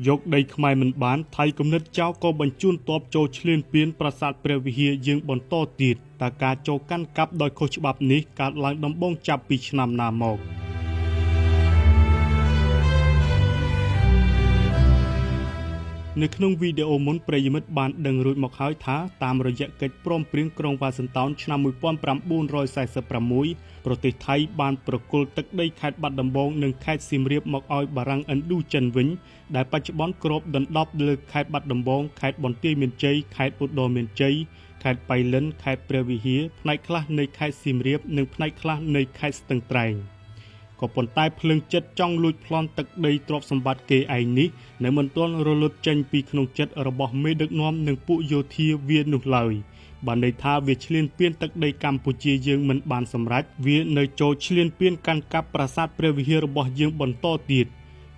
យកដីខ្មែរមិនបានថៃគំនិតចោលក៏បញ្ជូនទ័ពចូលឈ្លានពានប្រាសាទព្រះវិហារយើងបន្តទៀតតើការចូលកាន់កាប់ដោយខុសច្បាប់នេះកើតឡើងដំបូងចាប់ពីឆ្នាំណាមកនៅក្នុងវីដេអូមុនប្រិយមិត្តបានដឹងរួចមកហើយថាតាមរយៈកិច្ចព្រមព្រៀងក្រុងវ៉ាស៊ីនតោនឆ្នាំ1946ប្រទេសថៃបានប្រគល់ទឹកដីខេត្តបាត់ដំបងនិងខេត្តសៀមរាបមកឲ្យបារាំងឥណ្ឌូចិនវិញដែលបច្ចុប្បន្នគ្របដណ្ដប់លើខេត្តបាត់ដំបងខេត្តបន្ទាយមានជ័យខេត្តឧត្តរមានជ័យខេត្តបៃលិនខេត្តព្រះវិហារផ្នែកខ្លះនៃខេត្តសៀមរាបនិងផ្នែកខ្លះនៃខេត្តស្ទឹងត្រែងក៏ប៉ុន្តែភ្លើងចិត្តចង់លួចប្លន់ទឹកដីទ្រព្យសម្បត្តិគេឯងនេះនៅមិនទាន់រលត់ចេញពីក្នុងចិត្តរបស់មេដឹកនាំនិងពួកយោធាវានោះឡើយបានន័យថាវាឈ្លានពានទឹកដីកម្ពុជាយើងមិនបានសម្រេចវានៅចូលឈ្លានពានកាន់កាប់ប្រាសាទព្រះវិហាររបស់យើងបន្តទៀត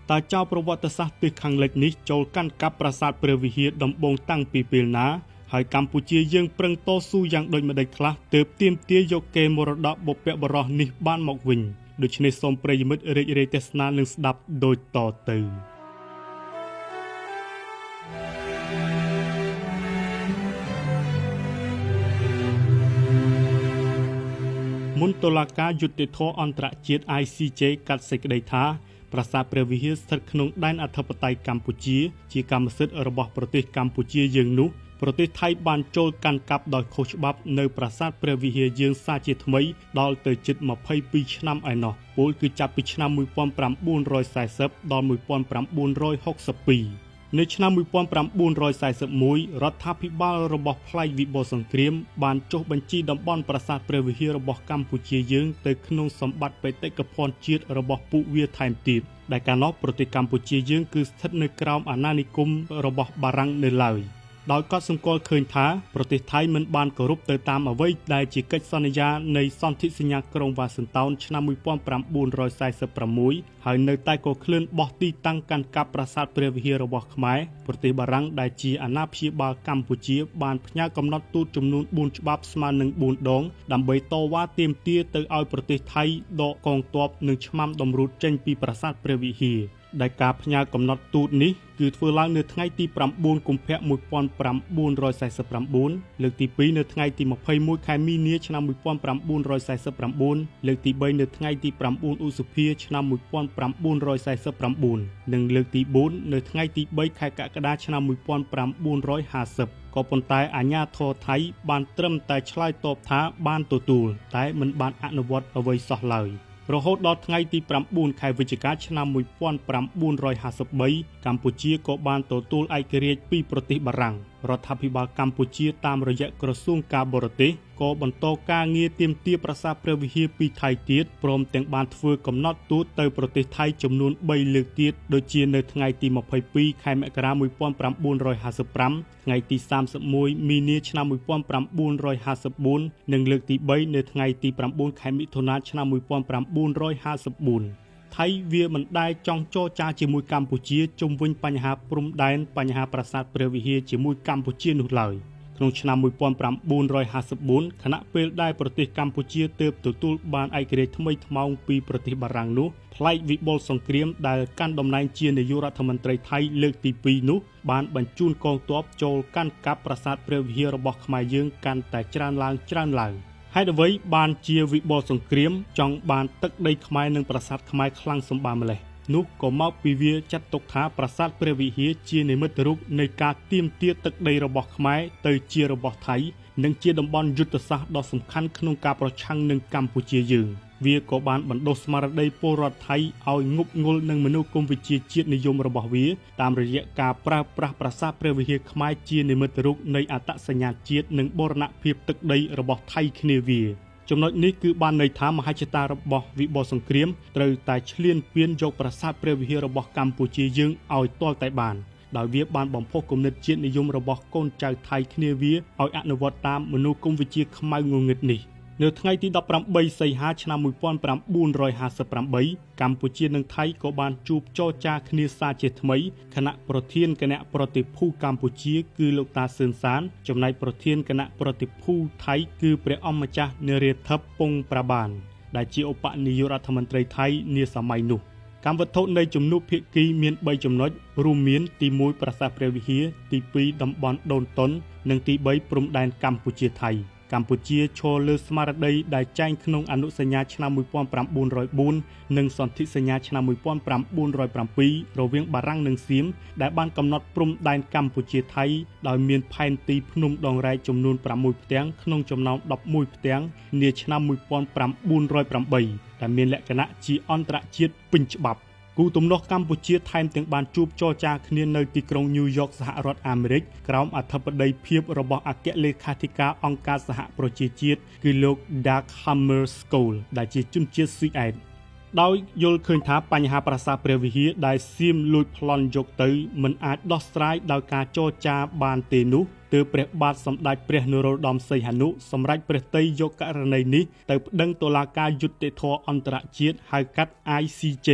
តើចៅប្រវត្តិសាស្ត្រទិសខាងលិចនេះចូលកាន់កាប់ប្រាសាទព្រះវិហារដំបូងតាំងពីពេលណាហើយកម្ពុជាយើងប្រឹងតស៊ូយ៉ាងដូចម្តេចខ្លះទើបទាមទារយកកេរមរតកបុព្វបុរសនេះបានមកវិញដូច្នេះសូមប្រិយមិត្តរីករាយទស្សនានិងស្ដាប់ដូចតទៅមុនតុលាការយុត្តិធម៌អន្តរជាតិ ICJ កាត់សេចក្តីថាប្រាសាទព្រះវិហារស្ថិតក្នុងដែនអធិបតេយ្យកម្ពុជាជាកម្មសិទ្ធិរបស់ប្រទេសកម្ពុជាយើងនោះប្រទេសថៃបានចូលកាន់កាប់ដោយខុសច្បាប់នៅប្រាសាទព្រះវិហារយើងសាជាថ្មីដល់ទៅជិត22ឆ្នាំឯណោះពោលគឺចាប់ពីឆ្នាំ1940ដល់1962នៅឆ្នាំ1941រដ្ឋាភិបាលរបស់ផ្លៃវិបុលសង្គ្រាមបានចុះបញ្ជីតំបន់ប្រាសាទព្រះវិហាររបស់កម្ពុជាយើងទៅក្នុងសម្បត្តិបេតិកភណ្ឌជាតិរបស់ពួកវាថែមទៀតដែលកាលនោះប្រទេសកម្ពុជាយើងគឺស្ថិតនៅក្រោមអាណានិគមរបស់បារាំងនៅឡើយដោយកត់សម្គាល់ឃើញថាប្រទេសថៃមិនបានគោរពទៅតាមអ្វីដែលជាកិច្ចសន្យានៃសន្ធិសញ្ញាក្រុងវ៉ាស៊ីនតោនឆ្នាំ1946ហើយនៅតែក៏ក្លឿនបោះទីតាំងកាន់កាប់ប្រាសាទព្រះវិហាររបស់ខ្មែរប្រទេសបារាំងដែលជាអាណាព្យាបាលកម្ពុជាបានផ្ញើកំណត់ទូតចំនួន4ច្បាប់ស្មើនឹង4ដងដើម្បីតវ៉ាទាមទារទៅឲ្យប្រទេសថៃដកកងទ័ពនិងឆ្មាំតម្រួតចេញពីប្រាសាទព្រះវិហារដែលការផ្ញើកំណត់ទូតនេះគឺធ្វើឡើងនៅថ្ងៃទី9កុម្ភៈ1949លើកទី2នៅថ្ងៃទី21ខែមីនាឆ្នាំ1949លើកទី3នៅថ្ងៃទី9ឧសភាឆ្នាំ1949និងលើកទី4នៅថ្ងៃទី3ខែកក្កដាឆ្នាំ1950ក៏ប៉ុន្តែអាជ្ញាធរថៃបានត្រឹមតែឆ្លើយតបថាបានទទួលតែមិនបានអនុវត្តអ្វីសោះឡើយរហូតដល់ថ្ងៃទី9ខែវិច្ឆិកាឆ្នាំ1953កម្ពុជាក៏បានទទួលឯករាជ្យពីប្រទេសបារាំងរដ្ឋាភិបាលកម្ពុជាតាមរយៈក្រសួងការបរទេសក៏បន្តការងារទាមទារប្រាសាទព្រះវិហារពីថៃទៀតព្រមទាំងបានធ្វើកំណត់ទូតទៅប្រទេសថៃចំនួន3លើកទៀតដូចជានៅថ្ងៃទី22ខែមករា1955ថ្ងៃទី31មីនាឆ្នាំ1954និងលើកទី3នៅថ្ងៃទី9ខែមិថុនាឆ្នាំ1954ថៃវាមិនដែលចង់ចរចាជាមួយកម្ពុជាជុំវិញបញ្ហាព្រំដែនបញ្ហាប្រាសាទព្រះវិហារជាមួយកម្ពុជានោះឡើយក្នុងឆ្នាំ1954ខណៈពេលដែលប្រទេសកម្ពុជាទើបទទួលបានឯករាជ្យថ្មីថ្មោងពីប្រទេសបារាំងនោះផ្លែកវិបុលសង្គ្រាមដែលកាន់តំណែងជានាយករដ្ឋមន្ត្រីថៃលើកទី2នោះបានបញ្ជូនកងទ័ពចូលកាន់កាប់ប្រាសាទព្រះវិហាររបស់ខ្មែរយើងកាន់តែច្រើនឡើងច្រើនឡើងហេតុអ្វីបានជាវិបុលសង្គ្រាមចង់បានទឹកដីខ្មែរនិងប្រាសាទខ្មែរខ្លាំងសម្បើម្ល៉េះនោះក៏មកពីវាចាត់ទុកថាប្រាសាទព្រះវិហារជានិមិត្តរូបនៃការទាមទារទឹកដីរបស់ខ្មែរទៅជារបស់ថៃនិងជាតំបន់យុទ្ធសាស្ត្រដ៏សំខាន់ក្នុងការប្រឆាំងនឹងកម្ពុជាយើងវាក៏បានបណ្ដុះស្មារតីពលរដ្ឋថៃឲ្យងប់ងល់នឹងមនោគមវិជ្ជាជាតិនិយមរបស់វាតាមរយៈការប្រើប្រាស់ប្រាសាទព្រះវិហារខ្មែរជានិមិត្តរូបនៃអត្តសញ្ញាណជាតិនិងបូរណភាពទឹកដីរបស់ថៃគ្នាវាចំណុចនេះគឺបានន័យថាមហិច្ឆតារបស់វិបុលសង្គ្រាមត្រូវតែឈ្លានពានយកប្រាសាទព្រះវិហាររបស់កម្ពុជាយើងឲ្យទាល់តែបានដោយវាបានបំផុសគំនិតជាតិនិយមរបស់កូនចៅថៃគ្នាវាឲ្យអនុវត្តតាមមនោគមវិជ្ជាខ្មៅងងឹតនេះនៅថ្ងៃទី18សីហាឆ្នាំ1958កម្ពុជានិងថៃក៏បានជួបចរចាគ្នាសាជាថ្មីខណៈប្រធានគណៈប្រតិភូកម្ពុជាគឺលោកតាសឿនសានចំណែកប្រធានគណៈប្រតិភូថៃគឺព្រះអង្គម្ចាស់នរាធិបពង្សប្រាបានដែលជាឧបនាយករដ្ឋមន្ត្រីថៃនាសម័យនោះ កម្មវត្ថុនៃជំនួបភាគីមាន3ចំណុចរួមមានទី1ប្រាសាទព្រះវិហារទី2តំបន់ដូនតុននិងទី3ព្រំដែនកម្ពុជាថៃកម្ពុជាឈរលើស្មារតីដែលចែងក្នុងអនុសញ្ញាឆ្នាំ1904និងសន្ធិសញ្ញាឆ្នាំ1907រវាងបារាំងនិងសៀមដែលបានកំណត់ព្រំដែនកម្ពុជាថៃដោយមានផែនទីភ្នំដងរែកចំនួន6ផ្ទាំងក្នុងចំណោម11ផ្ទាំងនាឆ្នាំ1908ដែលមានលក្ខណៈជាអន្តរជាតិពេញច្បាប់គូទំនាស់កម្ពុជាថែមទាំងបានជួបចរចាគ្នានៅទីក្រុងញូវយ៉កសហរដ្ឋអាមេរិកក្រោមអធិបតីភាពរបស់អគ្គលេខាធិការអង្គការសហប្រជាជាតិគឺលោក Dag Hammarskjöld ដែលជាជនជាតិស៊ុយអែតដោយយល់ឃើញថាបញ្ហាប្រាសាទព្រះវិហារដែលសៀមលួចប្លន់យកទៅមិនអាចដោះស្រាយដោយការចរចាបានទេនោះទើបព្រះបាទសម្ដេចព្រះនរោត្តមសីហនុសម្រេចព្រះទ័យយកករណីនេះទៅប្តឹងតុលាការយុត្តិធម៌អន្តរជាតិហៅកាត់ ICJ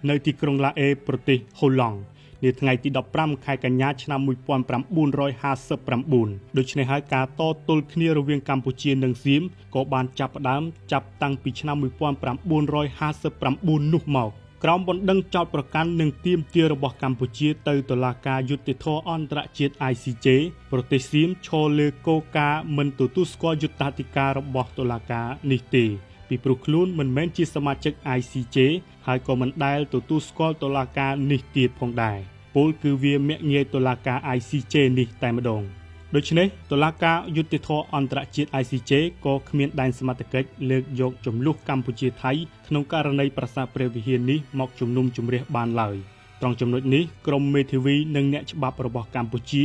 នៅទីក្រុងឡាអេប្រទេសហូឡង់នាថ្ងៃទី15ខែកញ្ញាឆ្នាំ1959ដូច្នេះហើយការតទល់គ្នារវាងកម្ពុជានិងសៀមក៏បានចាប់ផ្ដើមចាប់តាំងពីឆ្នាំ1959នោះមកក្រោមបណ្ដឹងចោទប្រកាន់និងទាមទាររបស់កម្ពុជាទៅតុលាការយុត្តិធម៌អន្តរជាតិ ICJ ប្រទេសសៀមឈរលើគោលការណ៍មិនទទួលស្គាល់យុត្តាធិការរបស់តុលាការនេះទេពីព្រោះខ្លួនមិនមែនជាសមាជិក ICJ ហើយក៏មិនដែលទទួលស្គាល់តុលាការនេះទៀតផងដែរពលគឺវាមាក់ងាយតុលាការ ICJ នេះតែម្ដងដូច្នេះតុលាការយុត្តិធម៌អន្តរជាតិ ICJ ក៏គ្មានដែនសមត្ថកិច្ចលើកយកចំនួនកម្ពុជាថៃក្នុងករណីប្រាសាទព្រះវិហារនេះមកជំនុំជម្រះបានឡើយត្រង់ចំណុចនេះក្រុមមេធាវីនិងអ្នកច្បាប់របស់កម្ពុជា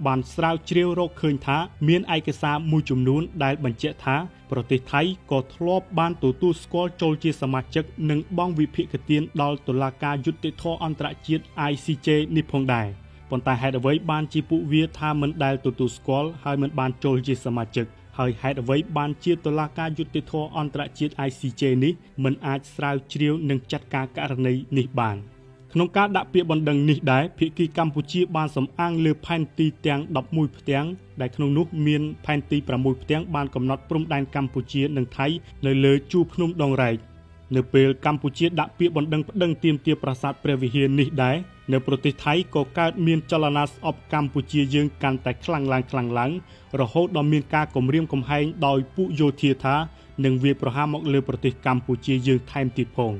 បានស្រាវជ្រាវរកឃើញថាមានឯកសារមួយចំនួនដែលបញ្ជាក់ថាប្រទេសថៃក៏ធ្លាប់បានទទួលស្គាល់ចូលជាសមាជិកនិងបង់វិភាគទានដល់តុលាការយុត្តិធម៌អន្តរជាតិ ICJ នេះផងដែរប៉ុន្តែហេតុអ្វីបានជាពួកវាថាមិនដែលទទួលស្គាល់ហើយមិនបានចូលជាសមាជិកហើយហេតុអ្វីបានជាតុលាការយុត្តិធម៌អន្តរជាតិ ICJ នេះមិនអាចស្រាវជ្រាវនិងចាត់ការករណីនេះបានក្នុងការដាក់ពាក្យបណ្ដឹងនេះដែរភាគីកម្ពុជាបានសំអាងលើផែនទីទាំង11ផ្ទាំងដែលក្នុងនោះមានផែនទី6ផ្ទាំងបានកំណត់ព្រំដែនកម្ពុជានិងថៃនៅលើជួរភ្នំដងរែកនៅពេលកម្ពុជាដាក់ពាក្យបណ្ដឹងប្តឹងទាមទារប្រាសាទព្រះវិហារនេះដែរនៅប្រទេសថៃក៏កើតមានចលនាស្អប់កម្ពុជាយើងកាន់តែខ្លាំងឡើងរហូតដល់មានការគំរាមកំហែងដោយពួកយោធាថានឹងវាយប្រហារមកលើប្រទេសកម្ពុជាយើងថែមទៀតផង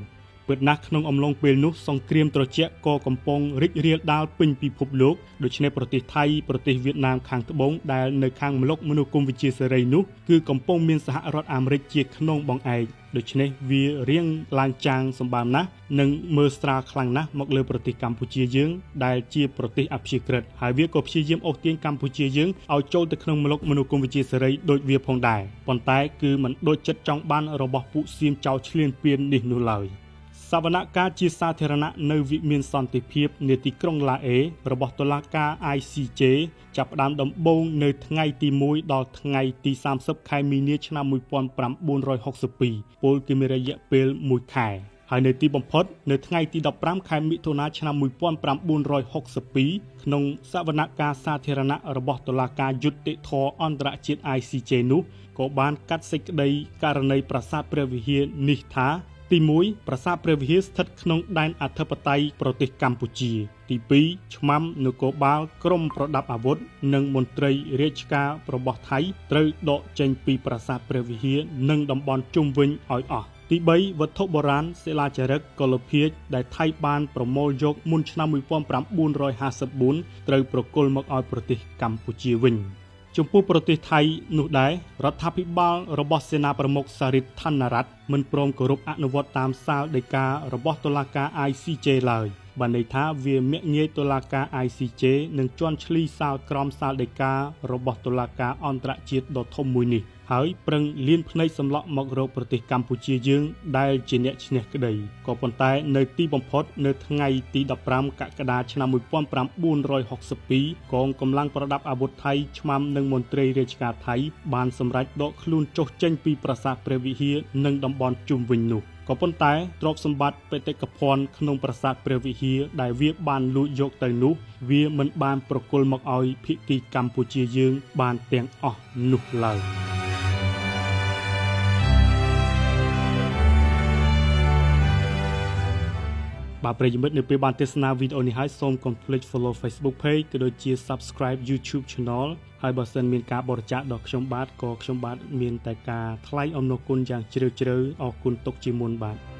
ពិតណាស់ក្នុងអំឡុងពេលនោះសង្គ្រាមត្រជាក់ក៏កំពុងរីករាលដាលពេញពិភពលោកដូច្នេះប្រទេសថៃប្រទេសវៀតណាមខាងត្បូងដែលនៅខាងម្លុកមនុស្សគុំវិជាសេរីនោះគឺកំពុងមានសហរដ្ឋអាមេរិកជាខ្នងបង្អែកដូច្នេះវារៀងឡើងចាងសម្បើមណាស់និងមើលស្រាលខ្លាំងណាស់មកលើប្រទេសកម្ពុជាយើងដែលជាប្រទេសអព្យាក្រឹតហើយវាក៏ព្យាយាមអូសទាញកម្ពុជាយើងឲ្យចូលទៅក្នុងម្លុកមនុស្សគុំវិជាសេរីដូចវាផងដែរប៉ុន្តែគឺមិនដូចចិត្តចង់បានរបស់ពួកសៀមចោលឈ្លានពាននេះនោះឡើយសវនកម្មជាសាធារណៈនៅវិមានសន្តិភាពនាទីក្រុងឡាអេរបស់តុលាការ ICJ ចាប់ផ្ដើមដំបូងនៅថ្ងៃទី1ដល់ថ្ងៃទី30ខែមីនាឆ្នាំ1962ពលគឺមានរយៈពេល1ខែហើយនៅទីបំផុតនៅថ្ងៃទី15ខែមិថុនាឆ្នាំ1962ក្នុងសវនកម្មសាធារណៈរបស់តុលាការយុត្តិធម៌អន្តរជាតិ ICJ នោះក៏បានកាត់សេចក្តីករណីប្រាសាទព្រះវិហារនេះថាទី1ប្រាសាទព្រះវិហារស្ថិតក្នុងដែនអធិបតេយ្យប្រទេសកម្ពុជាទី2ឆ្មាំនគរបាលក្រុមប្រដាប់អាវុធនិងមន្ត្រីរាជការរបស់ថៃត្រូវដកចេញពីប្រាសាទព្រះវិហារនិងតំបន់ជុំវិញឲ្យអស់ទី3វត្ថុបុរាណសិលាចារឹកកុលភាជដែលថៃបានប្រមូលយកមុនឆ្នាំ1954ត្រូវប្រគល់មកឲ្យប្រទេសកម្ពុជាវិញចំពោះប្រទេសថៃនោះដែររដ្ឋាភិបាលរបស់សេនាប្រមុខសារិទ្ធឋានរដ្ឋមិនព្រមគោរពអនុវត្តតាមសាលដីការបស់តុលាការ ICJ ឡើយបានន័យថាវាមាក់ងាយតុលាការ ICJ និងជន់ឈ្លីសាលក្រមសាលដីការបស់តុលាការអន្តរជាតិដ៏ធំមួយនេះហើយប្រឹងលៀនភ្នែកសម្លក់មករកប្រទេសកម្ពុជាយើងដែលជាអ្នកឈ្នះក្តីក៏ប៉ុន្តែនៅទីបំផុតនៅថ្ងៃទី15កក្កដាឆ្នាំ1962កងកម្លាំងប្រដាប់អាវុធថៃឆ្មាំនិងមន្ត្រីរាជការថៃបានសម្រេចដកខ្លួនចុះចេញពីប្រាសាទព្រះវិហារនិងតំបន់ជុំវិញនោះក៏ប៉ុន្តែទ្រព្យសម្បត្តិបេតិកភណ្ឌក្នុងប្រាសាទព្រះវិហារដែលវាបានលួចយកទៅនោះវាមិនបានប្រគល់មកឲ្យភាគីកម្ពុជាយើងបានទាំងអស់នោះឡើយ បាទប្រិយមិត្តនៅពេលបានទស្សនាវីដេអូនេះហើយសូមកុំភ្លេច follow Facebook page ក៏ដូចជា subscribe YouTube channel ហើយបើសិនមានការបរិច្ចាគដល់ខ្ញុំបាទក៏ខ្ញុំបាទមានតែការថ្លែងអំណរគុណយ៉ាងជ្រាលជ្រៅអរគុណទុកជាមុនបាទ។